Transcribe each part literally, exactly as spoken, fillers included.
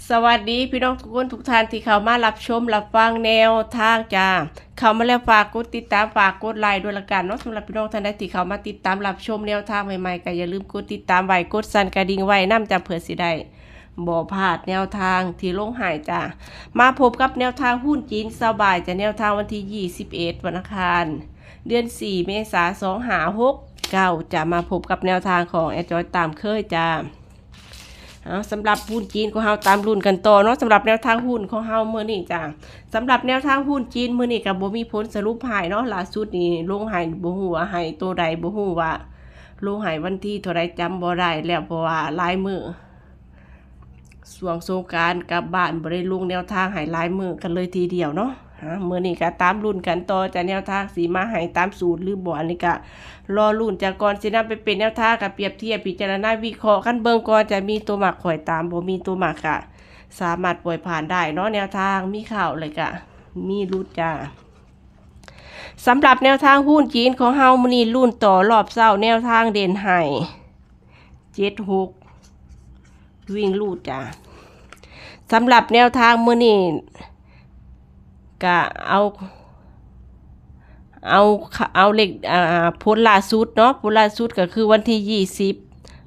สวัสดีพี่น้องทุกคนทุกท่านที่เข้ามารับชมรับฟังแนวทางจ้า เข้ามาแล้วฝากกดติดตามฝากกดไลค์ด้วยละกันเนาะ สำหรับพี่น้องท่านใดที่เข้ามาติดตามรับชมแนวทางใหม่ๆ ก็อย่าลืมกดติดตามไว้กดสั่นกระดิ่งไว้นำจ้า เพื่อสิได้บ่พลาดแนวทางที่ลงให้จ้า มาพบกับแนวทางหุ้นจีนสบายจ้า แนวทางวันที่ยี่สิบเอ็ดวันอังคาร เดือนสี่เมษาสองห้าหกเก้า จะมาพบกับแนวทางของแอดจอยตามเคยจ้า เอาสำหรับหุ้นจีนของเฮาตามลุ้นกันต่อเนาะ สำหรับแนวทางหุ้นของเฮามื้อนี้จ้า สำหรับแนวทางหุ้นจีนมื้อนี้ก็บ่มีผลสรุปให้เนาะ ล่าสุดนี่ลงให้บ่ฮู้ว่าให้ตัวใด บ่ฮู้ว่าลงให้วันที่เท่าใด จำบ่ได้แล้ว เพราะว่าหลายมื้อ ช่วงสงกรานต์กลับบ้านบ่ได้ลงแนวทางให้หลายมื้อกันเลยทีเดียวเนาะ ฮะ มื้อนี้ก็ตามลุ้นกันต่อจ้า แนวทางสิมาให้ตามสูตรหรือบ่ อันนี้ก็รอลุ้นจ้า ก่อนสินำไปเป็นแนวทางก็เปรียบเทียบพิจารณาวิเคราะห์กันเบิ่งก่อนจ้า มีตัวมักข้อยตาม บ่มีตัวมักก็สามารถปล่อยผ่านได้เนาะ แนวทางมีเข้าแล้วก็มีหลุดจ้า สำหรับแนวทางหุ้นจีนของเฮามื้อนี้ลุ้นต่อรอบเช้า แนวทางเด่นให้ เจ็ดหก วิ่งรูดจ้ะ สำหรับแนวทางมื้อนี้ก็เอา เอา เอาเลข อ่า ผลล่าสุดเนาะ ผลล่าสุดก็คือวันที่ยี่สิบ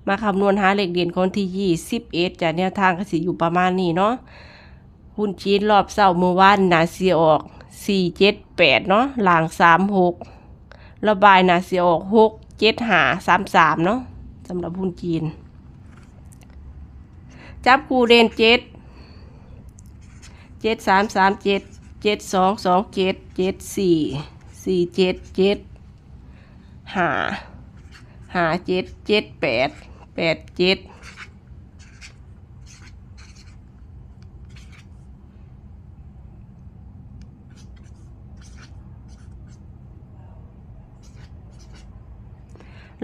มาคำนวณหาเลขเด่นของวันที่ยี่สิบเอ็ดจ้ะ แนวทางก็สิอยู่ประมาณนี้เนาะ หุ้นจีนรอบเช้ามื้อวานน่าสิออก สี่เจ็ดแปด เนาะ ล่าง สามหก แล้วบ่ายน่าสิออก หกเจ็ดห้า สามสาม เนาะ สำหรับหุ้นจีน จับคู่เด่น เจ็ด เจ็ดสามสามเจ็ด เจ็ดสองสองเจ็ด เจ็ดสี่ สี่เจ็ด เจ็ดห้า ห้าเจ็ด เจ็ดแปด แปดเจ็ด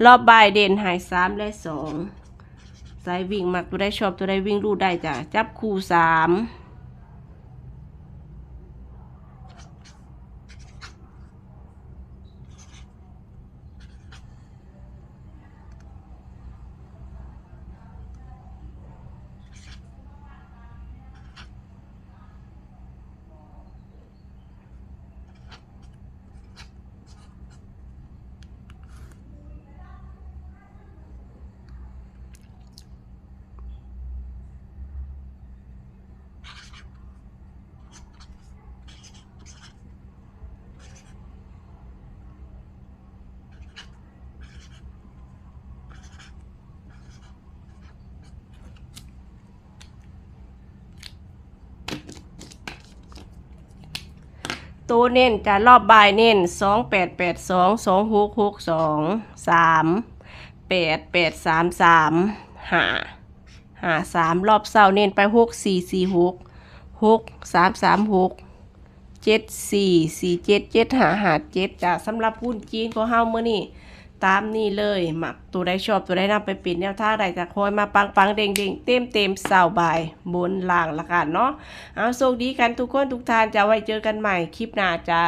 รอบบ่ายเด่นให้ สาม และ สอง สายวิ่งมักตัวใดชอบตัวใดวิ่งรูดได้จ้ะ จับคู่ สาม ตัวเน้นจ้ะ รอบบ่ายเน้น สองแปดแปดสอง สองหกหกสอง สามแปดแปดสามสาม ห้าห้าสาม รอบเช้าเน้นไป หกสี่สี่หก หกสามสามหก เจ็ดสี่สี่เจ็ด เจ็ดห้าห้าเจ็ดจ้ะ สำหรับหุ้นจีนของเฮามื้อนี้ ตามนี้เลย มักตัวใดชอบตัวใดนำไปเป็นแนวทางได้จ้ะ ขอให้มาปังๆ เด้งๆ เต็มๆ เช้าบ่าย บนล่างละกันเนาะ เอาโชคดีกันทุกคนทุกท่านจ้ะ ไว้เจอกันใหม่คลิปหน้าจ้า